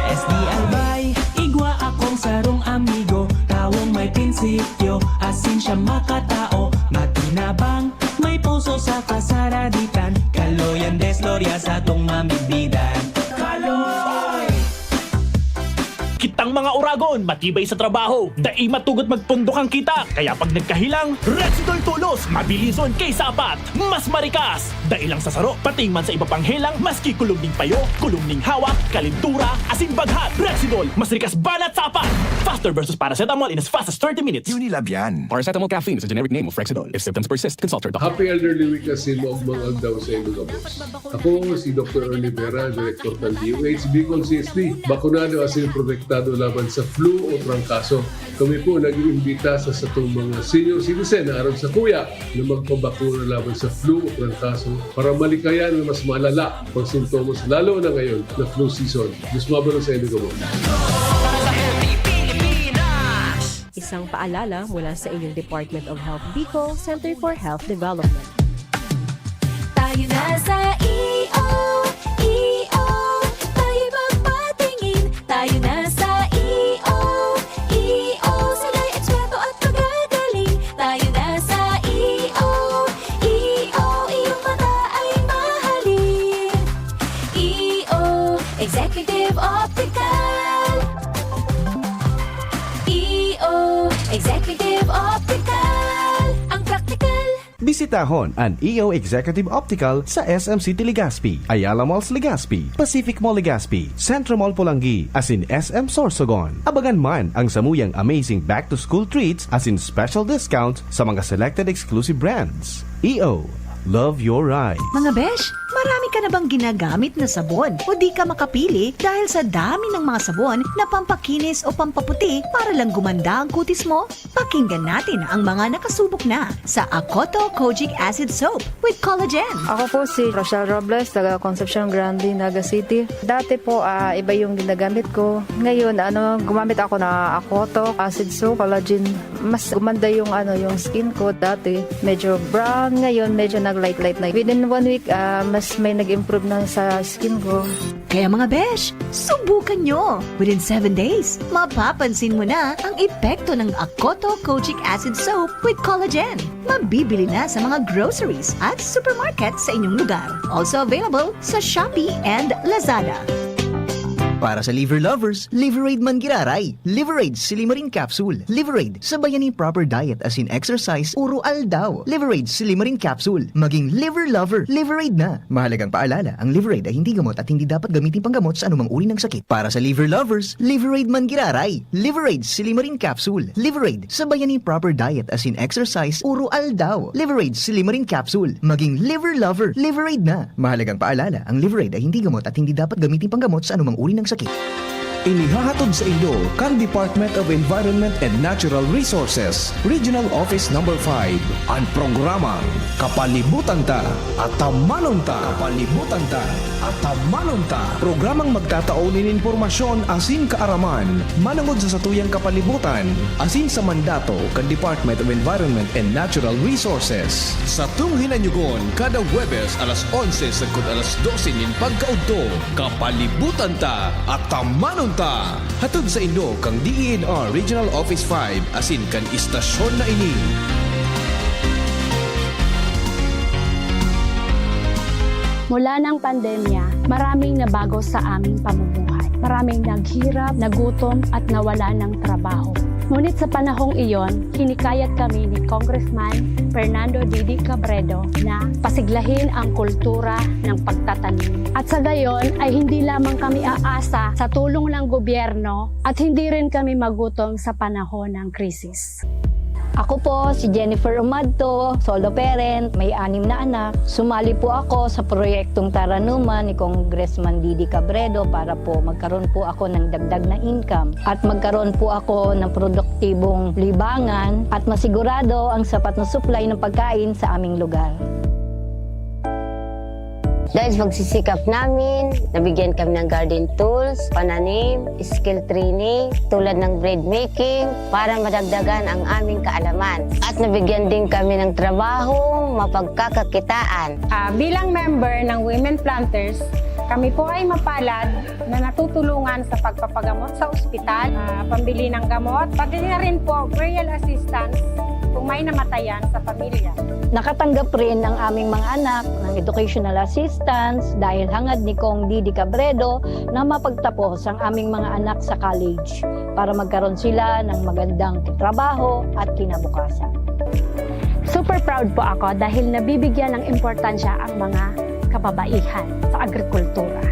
S D Albay, igwa akong sarong amigo, tawong may prinsipyo, asin siya makatao, matinabang, may puso sa kasaraditan, kaloyan des gloria sa tong mamigbidan. Kaloy! Kitang mga uragon, matibay sa trabaho, dai matugot magpundok ang kita. Kaya pag nagkahelang, Rexidol Tulos, mabilison kaysa apat, mas marikas. Dai lang sa saro, pati man sa iba pang helang, maski kulog ning payo, kulog ning hawak, kalintura, asin baghat. Rexidol, mas rikas banat sa apat. Faster versus paracetamol in as fast as thirty minutes. Unilab yan. Paracetamol caffeine is a generic name of Rexidol. If symptoms persist, consult your doctor. Happy Elderly Week kasi maugmang aldaw sa inyo gabos. Ako si Doktor Ernie Vera, Direktor ng D O H, Bicol C S D. Bakunado asin protekta Laban sa flu o trangkaso. Kami po nag-iimbita sa satong mga senior citizen na arog sakuya na magpabakuna laban sa flu o trangkaso para malikayan ang mas malala pang sintomas, lalo na ngayon na flu season. Diyos mabalos sa inyo gabos. Isang paalala mula sa inyong Department of Health Bicol, Center for Health Development. Tayo na sa E O, E O, tayo magpatingin. Tayo na sa E O, E O, sila'y eksperto at magagaling. Tayo na sa E O, E O, iyong mata ay mahalin. E O, Executive Optical. E O, Executive Optical. Ang praktikal. Bisitahon an E O Executive Optical sa S M City Legazpi, Ayala Malls Legazpi, Pacific Mall Legazpi, Centro Mall Polangui, asin S M Sorsogon. Abangan man ang samuyang amazing back-to-school treats asin special discounts sa mga selected exclusive brands. E O, love your eyes. Mga besh, marami ka na bang ginagamit na sabon o di ka makapili dahil sa dami ng mga sabon na pampakinis o pampaputi para lang gumanda ang kutis mo? Pakinggan natin ang mga nakasubok na sa Akoto Kojic Acid Soap with Collagen. Ako po si Rochelle Robles, taga Concepcion Grande, Naga City. Dati po, ah, iba yung ginagamit ko. Ngayon, ano, gumamit ako na Akoto Acid Soap, Collagen. Mas gumanda yung, ano, yung skin ko. Dati, medyo brown. Ngayon, medyo nag-light-light na. Within one week, ah, mas may nag-improve na sa skin ko. Kaya mga besh, subukan nyo! Within seven days, mapapansin mo na ang epekto ng Akoto Kojic Acid Soap with Collagen. Mabibili na sa mga groceries at supermarket sa inyong lugar. Also available sa Shopee and Lazada. Para sa liver lovers, Liverade man giraray. Liverade Silimarin Capsule. Liverade, sabayan nin proper diet asin exercise oro aldaw. Liverade Silimarin Capsule. Maging liver lover, Liverade na. Mahalagang paalala, ang Liverade ay hindi gamot at hindi dapat gamitin panggamot sa anumang uri ng sakit. Para sa liver lovers, Liverade man giraray. Liverade Silimarin Capsule. Liverade, sabayan nin proper diet asin exercise oro aldaw. Liverade Silimarin Capsule. Maging liver lover, Liverade na. Mahalagang paalala, ang Liverade ay hindi gamot at hindi dapat gamitin panggamot sa anumang uri ng sakit. Inihahatod sa inyo kan Department of Environment and Natural Resources, Regional Office Number five, an programang Kapalibutan Ta, Atamanon Ta. Kapalibutan Ta, Atamanon Ta. Programang magtatao nin impormasyon asin kaaraman manongod sa satuyang kapalibutan asin sa mandato kan Department of Environment and Natural Resources. Satong hinanyugon kada Huwebes alas onse sagkod alas dose nin pagkaudto. Kapalibutan Ta, Atamanon Ta! Hatod saindo kan D E N R Regional Office five asin kan istasyon na ini. Mula ng pandemya, maraming nabago sa aming pamumuhay. Maraming naghirap, nagutom at nawalan ng trabaho. Ngunit sa panahong iyon, hinikayat kami ni Congressman Fernando Didi Cabredo na pasiglahin ang kultura ng pagtatanim. At sa gayon ay hindi lamang kami aasa sa tulong ng gobyerno at hindi rin kami magutom sa panahon ng krisis. Ako po si Jennifer Umadto, solo parent, may anim na anak. Sumali po ako sa proyektong Taranuman ni Congressman Didi Cabredo para po magkaroon po ako ng dagdag na income at magkaroon po ako ng produktibong libangan at masigurado ang sapat na supply ng pagkain sa aming lugar. Dahil sa pagsisikap namin, nabigyan kami ng garden tools, pananim, skill training, tulad ng bread making, para madagdagan ang aming kaalaman. At nabigyan din kami ng trabahong mapagkakakitaan. Ah, bilang member ng Women Planters, kami po ay mapalad na natutulungan sa pagpapagamot sa ospital, ah, pambili ng gamot, pati na rin po burial assistance kung may namatayan sa pamilya. Nakatanggap rin ang aming mga anak ng educational assistance dahil hangad ni Cong Didi Cabredo na mapagtapos ang aming mga anak sa college para magkaroon sila ng magandang trabaho at kinabukasan. Super proud po ako dahil nabibigyan ng importansya ang mga kababaihan sa agrikultura.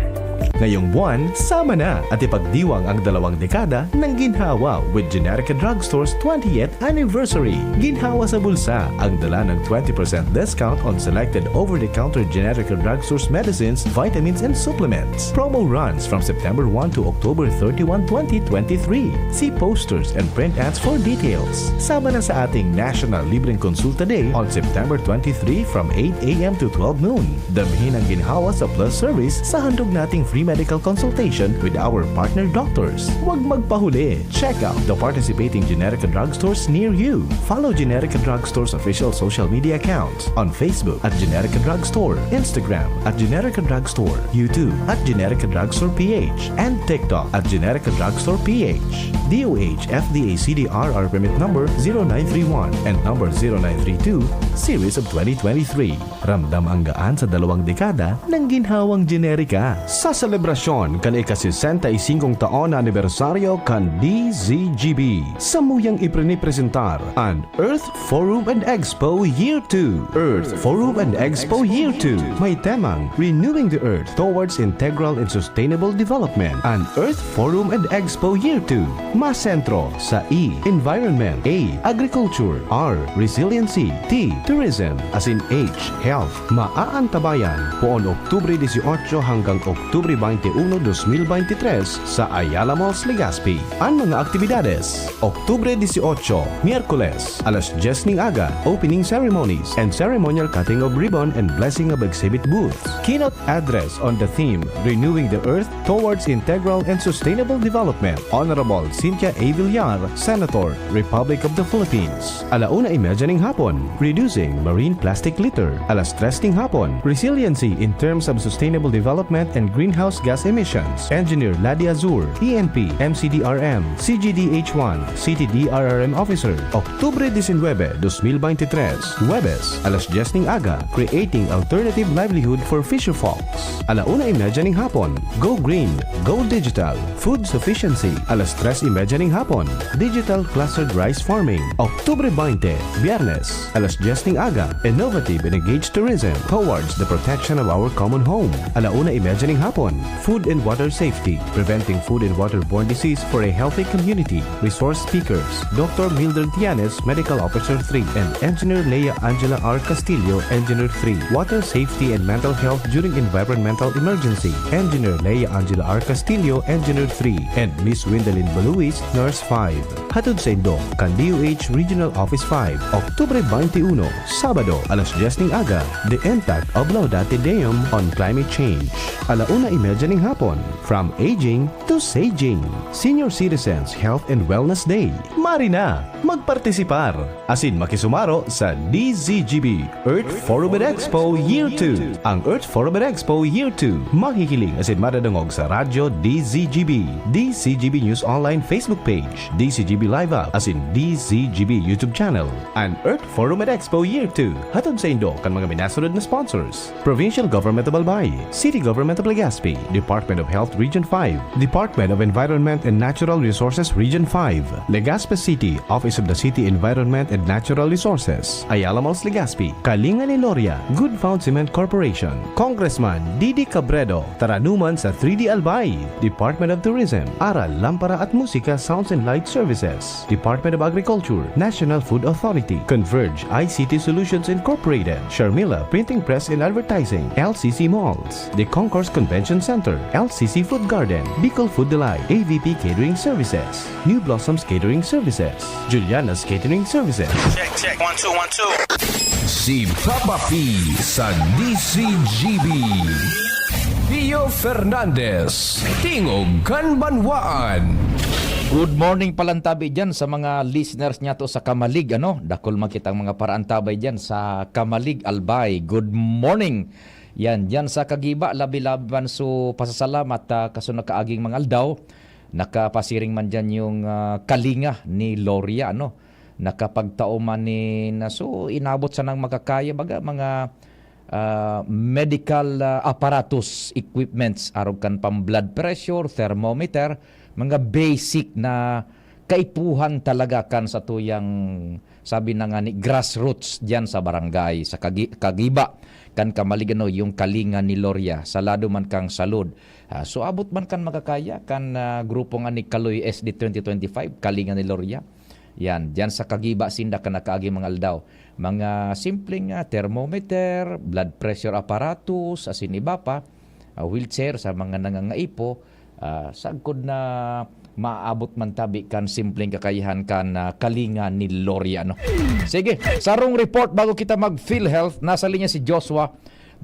Ngayong buwan, sama na at ipagdiwang ang dalawang dekada ng Ginhawa with Generica Drugstore's twentieth anniversary. Ginhawa sa bulsa ang dala ng twenty percent discount on selected over-the-counter Generica Drugstore's medicines, vitamins, and supplements. Promo runs from September one to October thirty-one, twenty twenty-three. See posters and print ads for details. Sama na sa ating National Libreng Konsulta Day on September twenty-three from eight a m to twelve noon. Damhin ang ginhawa sa Plus Service sa handog nating free medical consultation with our partner doctors. Huwag magpahuli. Check out the participating Generica drugstores near you. Follow Generica Drugstore's official social media accounts on Facebook at Generica Drugstore, Instagram at Generica Drugstore, YouTube at Generica Drugstore P H, and TikTok at Generica Drugstore P H. D O H F D A C D R R permit number zero nine three one and number zero nine three two, series of twenty twenty-three. Ramdam ang gaan sa dalawang dekada ng ginhawang Generica. Sa selebrasyon kan ika-sesenta y singkong taon na anibersaryo kan D Z G B, samuyang iprinipresentar an Earth Forum and Expo Year two. Earth Forum and Expo Year two. May temang Renewing the Earth Towards Integral and Sustainable Development. An Earth Forum and Expo Year two. Masentro sa E, Environment, A, Agriculture, R, Resiliency, T, Tourism, asin H, Health. Maaantabayan, poon Oktubre dieciocho hanggang Oktubre veintiuno, dos mil veintitrés sa Ayala Malls, Legazpi. An mga aktibidades: Oktubre dieciocho, Miyerkules, alas dyes ning aga, opening ceremonies and ceremonial cutting of ribbon and blessing of exhibit booths. Keynote address on the theme Renewing the Earth Towards Integral and Sustainable Development, Honorable Cynthia A. Villar, Senator, Republic of the Philippines. Alauna y media ning hapon, Reducing Marine Plastic Litter. Alas tres ning hapon, Resiliency in Terms of Sustainable Development and Greenhouse Gas Emissions. Engineer Ladi Azur, E N P, M C D R M, C G D H one, City D R R M Officer. Oktubre diecinuebe, dos mil veintitrés, Huwebes, alas dyes ning aga, Creating Alternative Livelihood for Fisherfolks. Alauna y media ning hapon, Go Green, Go Digital, Food Sufficiency, alas tres y media ning hapon, Digital Clustered Rice Farming. Oktubre veinte, Biyernes, alas dyes ning aga, Innovative and Engaged Tourism Towards the Protection of Our Common Home. Alauna y media ning hapon, Food and Water Safety, Preventing Food and Waterborne Disease for a Healthy Community. Resource speakers, Doctor Mildred Tianes, Medical Officer three, and Engineer Lea Angela R. Castillo, Engineer three. Water Safety and Mental Health During Environmental Emergency, Engineer Lea Angela R. Castillo, Engineer three, and Miss Wendalyn Baluis, Nurse five. Hatod saindo kan D O H Regional Office five, Oktubre veintiuno, Sabado, alas dyes ning aga, The Impact of Laudate Deum on Climate Change. Alauna y media ning hapon, From Aging to Saging, Senior Citizens Health and Wellness Day. Mari na magpartisipar asin makisumaro sa D Z G B Earth Forum and Expo Year two. Ang Earth Forum and Expo Year two mahihiling asin madadangog sa Radyo D Z G B, D Z G B News Online Facebook page, D Z G B Live App, asin D Z G B YouTube channel. An Earth Forum and Expo Year two, hatod saindo kan mga minasunod na sponsors: Provincial Government of Albay, City Government of Legazpi, Department of Health Region five, Department of Environment and Natural Resources Region five, Legazpi City, Office of the City Environment and Natural Resources, Ayala Malls, Legazpi, Kalinga ni Loria, Good Found Cement Corporation, Congressman Didi Cabredo, Taranuman sa three D Albay, Department of Tourism, Aral, Lampara at Musika Sounds and Light Services, Department of Agriculture, National Food Authority, Converge I C T Solutions Incorporated, Sharmila Printing Press and Advertising, L C C Malls, The Concourse Convention Center, L C C Food Garden, Bicol Food Delight, A V P Catering Services, New Blossoms Catering Services, Juliana's Catering Services. Check, check. One, two, one, two. Si Papa P sa D Z G B. Pio Fernandez, Tingog kan Banwaan. Good morning palantabi dyan sa mga listeners niyato sa Camalig, ano? Dakul man kitang mga paraantabay dyan sa Camalig, Albay. Good morning. Yan, dyan sa Caguiba, labi-labi man so pasasalamat, ah, kaso nakaaging mga aldaw, nakapasiring man dyan yung, ah, kalinga ni Loria, ano? Nakapagtao man ni na, so, inabot sanang makakaya, baga, mga, ah, medical, ah, apparatus, equipments, arog kan pang blood pressure, thermometer, mga basic na kaipuhan talaga kan satuyang sabi na nga ni grassroots diyan sa barangay, sa Kagi-, Kagiba, kan Camalig, ano, yung kalinga ni Loria, sa lado man kang Salud. Ah, so, abot man kan makakaya, kan, ah, grupo nga ni Kaloy S D twenty twenty-five, kalinga ni Loria. Yan, diyan sa Kagiba, sinda kan nakaaging mga aldaw. Mga simpleng, ah, thermometer, blood pressure apparatus, asin iba pa, ah, wheelchair sa mga nangangaipo, ah, sagkod na maabot man tabi kan simpleng kakayahan kan, ah, kalinga ni Loria, no? Sige, sarong report bago kita mag-PhilHealth. Nasa linya si Joshua.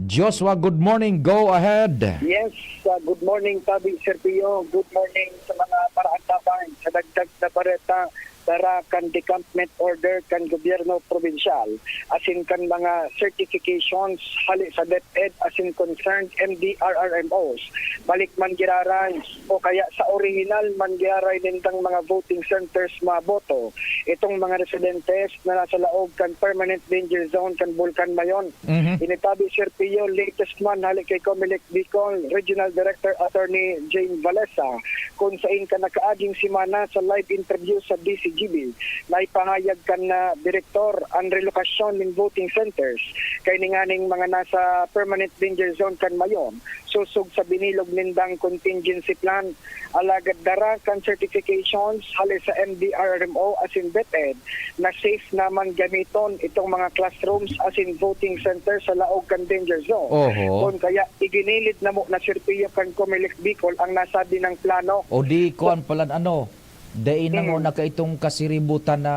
Joshua, good morning. Go ahead. Yes, uh, good morning, Tabi Sergio. Good morning sa mga paraandaban. Sa dagdag na bareta, dara kan decampment order kan gobyerno probinsyal, asin kan mga certifications hali sa DepEd asin concerned M D R R M Os. Balik man giraray o kaya sa orihinal man giraray nindang mga voting centers maboto itong mga residentes na nasa laog kan permanent danger zone kan Bulkan Mayon. Mhm. Ini tabi, Sir Pio, latest man hali kay Comelec Bicol Regional Director Attorney Jane Valesa, kun sain kan nakaaging semana sa live interview sa D C G B, naipahayag kan, ah, direktor an relokasyon nin voting centers kay ninganing mga nasa permanent danger zone kan Mayon, sosog sa binilog nindang contingency plan. Alagad dara kan certifications hali sa M D R R M O asin DepEd na safe naman gamiton itong mga classrooms asin voting center sa laog kan danger zone. Oho. Kun kaya, iginilid na mo na Sir Pio kan Comelec Bicol ang nasabi ng plano. O di, kuwan pala, ano, dai na Mm. ngona kaitong kasiributan na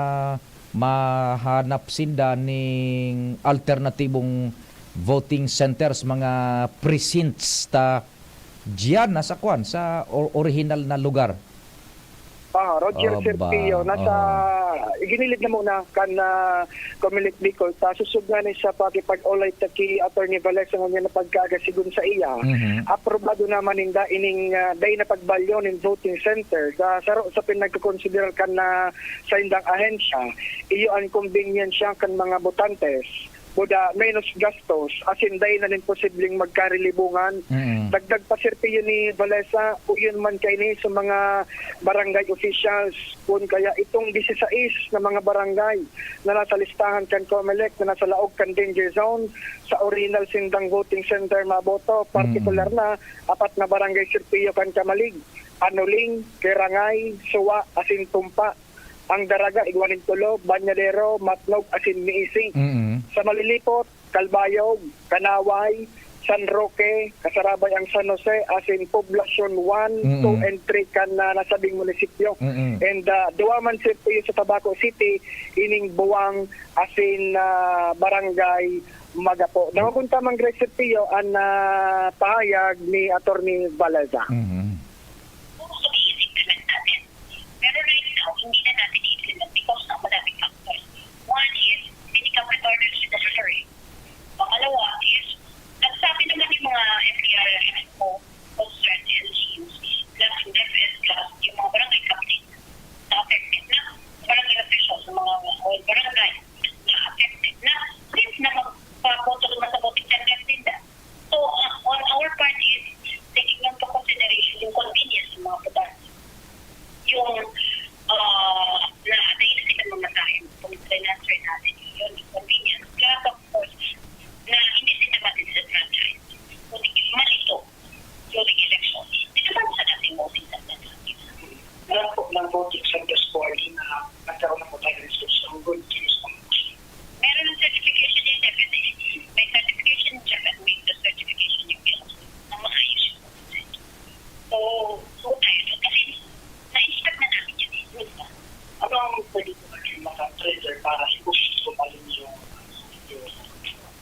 mahanap sinda ning alternatibong voting centers, mga precincts ta diyan na sa kwan, sa o-, orihinal na lugar. Ah, Roger Aba, Serpio, nasa, ah. Iginilid na muna kan, ah, Comelec Bicol ta susog ngani sa pakipag-olay ta ki Attorney Valesa ngunyan na pagkaaga, sigon sa iya. Mhm. Aprobado naman ninda ining, ah, dai na pagbalyo nin voting center. Sa saro sa pinagkokonsiderar kan, ah, saindang ahensya, iyo an kombenyansya kan mga botantes. Buda, menos gastos, asin dai na nin posibleng magkarilibungan. Mm. Dagdag pa, Sir Pio, ni Valesa, kuyon man kaini sa mga barangay officials, kun kaya itong disisais na mga barangay na nasa listahan kan Comelec na nasa laog kan danger zone, sa orihinal sindang voting center maboto, partikular Mm. na apat na barangay, Sir Pio, kan Camalig, Anoling, Quirangay, Suwa, asin Tumpa. Ang Daraga, igwa nin tulo, Bañadero, Matnog, asin Miisi. Mm. Sa Malilipot, Calbayog, Canaway, San Roque, kasarabay ang San Jose, asin Poblacion one, Mm. two, and three kan, ah, nasabing munisipyo. Mm. And, ah, duwa man, Sir Pio, sa Tabaco City, ining Buwang, asin, ah, Barangay Magapo. Dawagon ta man, Grace, Sir Pio, an, ah, pahayag ni Attorney Balaza. Mm. Pero right now, hindi na natin i-implement because ng madaming factors. One is, hindi ka prepared with the salary. Pangalawa is, nagsabi naman yung mga F B I, F F O, concerned L G Us, plus yung F S, plus yung mga barangay captain, na affected na. Barangay officials, sa mga whole barangay, na affected na. Since na magpaboto naman sa voting center, din na. So, uh, on our part is, taking into consideration yung convenience ng mga botante. Yung, uh, na, na hindi sila mamatayan, kung transfer natin yun, yung convenience. Plus, of course, na hindi sila madisadvantage. Kung di, malito, during election. Di naman sa natin voting sa Nagkaroon ng voting centers po ay na nagkaroon ng voting restrictions. Ang good news po. Meron ng certification yung DepEd eh. May certification yung DepEd, may certification yung P L C na maayos yung voting center. So, so tayo doon. Kasi na-inspect na namin yan eh. Di ba? Ano ang pwede ko maging maka-trigger para i-push ko pa rin yung, yung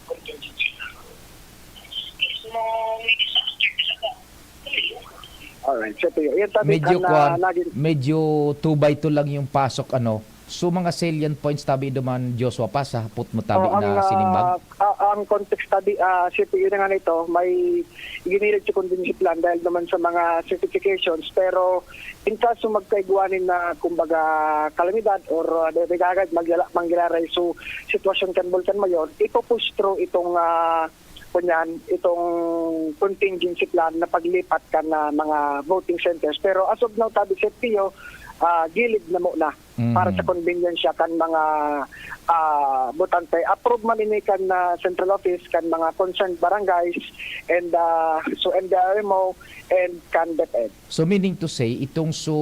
contingency na? Mismo may disaster talaga. Alright, so, Pio, yan tabi Medyo ang, ah, kwan, naging medyo two by two lang yung pasok, ano. So, mga salient points, tabi duman, Joshua, pa sa hapot mo, tabi Oo, ang, na ah, sinimbag? Ah, ang context, tabi, ah, Sir Pio, na nga nito, may iginirit sa contingency plan dahil naman sa mga certifications, pero in kaso magkaigwanin na, kumbaga, kalamidad or, ah, de-, de-, agad magyala-, mangyararay so sitwasyon kan Bulkan Mayon, ipo-push through itong, ah, kunyan, itong contingency plan na paglipat kan, ah, mga voting centers. Pero as of now, tabi, Sir Pio, ah, gilid na muna para sa convenience kan mga, ah, botante. Approve man ini kan, ah, central office, kan mga concerned barangays, and, ah, so M D R M O and kan DepEd. So, meaning to say, itong so,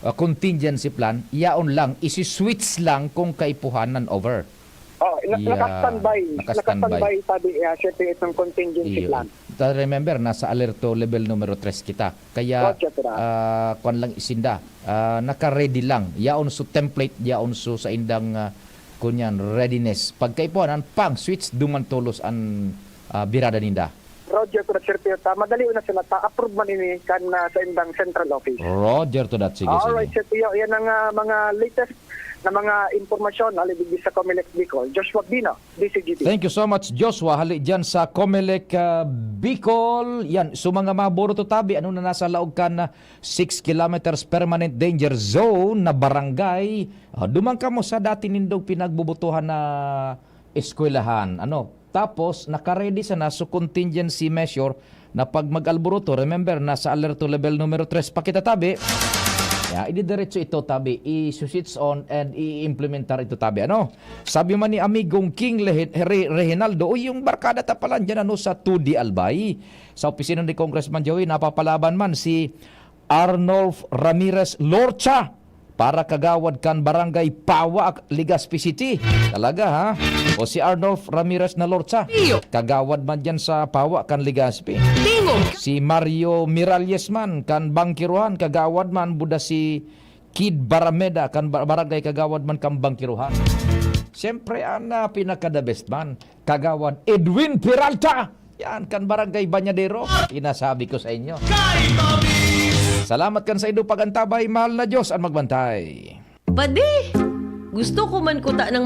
ah, contingency plan, yaon lang, isi-switch lang kung kaipuhan nan over. Oh, na-, Yeah. Naka-standby. Naka-standby. Naka-standby, sabi, ah, siyempre, itong contingency Iyo. plan. Ta-, remember, nasa alerto level numero tres kita. Kaya, Roger, sir. ah, kwan lang isinda. Ah, naka-ready lang. Yaon so template, yaon so sa indang, ah, kunyan, readiness. Pagkaipuhanan, pang, switch, duman tolos an, ah, birada ninda. Roger, sir, Sir Pio, ta, madali na sila, ta, approve man ini kan, ah, sa indang central office. Roger to that. Sige, Alright, sige. Sir Pio, yan ang, ah, mga latest na mga impormasyon, ali digdi sa Comelec Bicol. Joshua Bino, D C G B. Thank you so much, Joshua. Hali dyan sa Comelec, ah, Bicol. Yan, so mga maboro to tabi, ano na nasa laog kan, ah, six kilometers permanent danger zone na barangay. Ah, duman kamo sa dati nindong pinagbubutuhan na eskwelahan. Ano? Tapos, naka-ready sana so contingency measure na pag mag-alboroto, remember, nasa alerto level numero tres pa kita, tabi. Ya, ididiretso ito, tabi. I-switch on and i-implementar ito, tabi. Ano? Sabi man ni amigong King Lehe-, Re-, Reginaldo, o yung barkada ta pala dyan, ano, sa two D Albay. Sa opisina ni Congressman Joey, napapalaban man si Arnulf Ramirez Lorcha para kagawad kan Barangay Pawa, Legazpi City. Talaga, ha? O si Arnulf Ramirez na Lorcha, Iyo. kagawad man dyan sa Pawa kan Legazpi. Tingog. Si Mario Miralles man kan Bangkiruhan, kagawad man buda si Kid Barameda kan ba-, Barangay, kagawad man kan Bangkiruhan. Siyempre, ang, ah, pinaka-the best man, Kagawad Edwin Peralta. Yan, kan Barangay Bañadero. Inasabi ko sa inyo. Kay Tamis! Salamat kan saindo pagantabay, mahal na Diyos an magbantay. Padi, gusto ko man kuta ng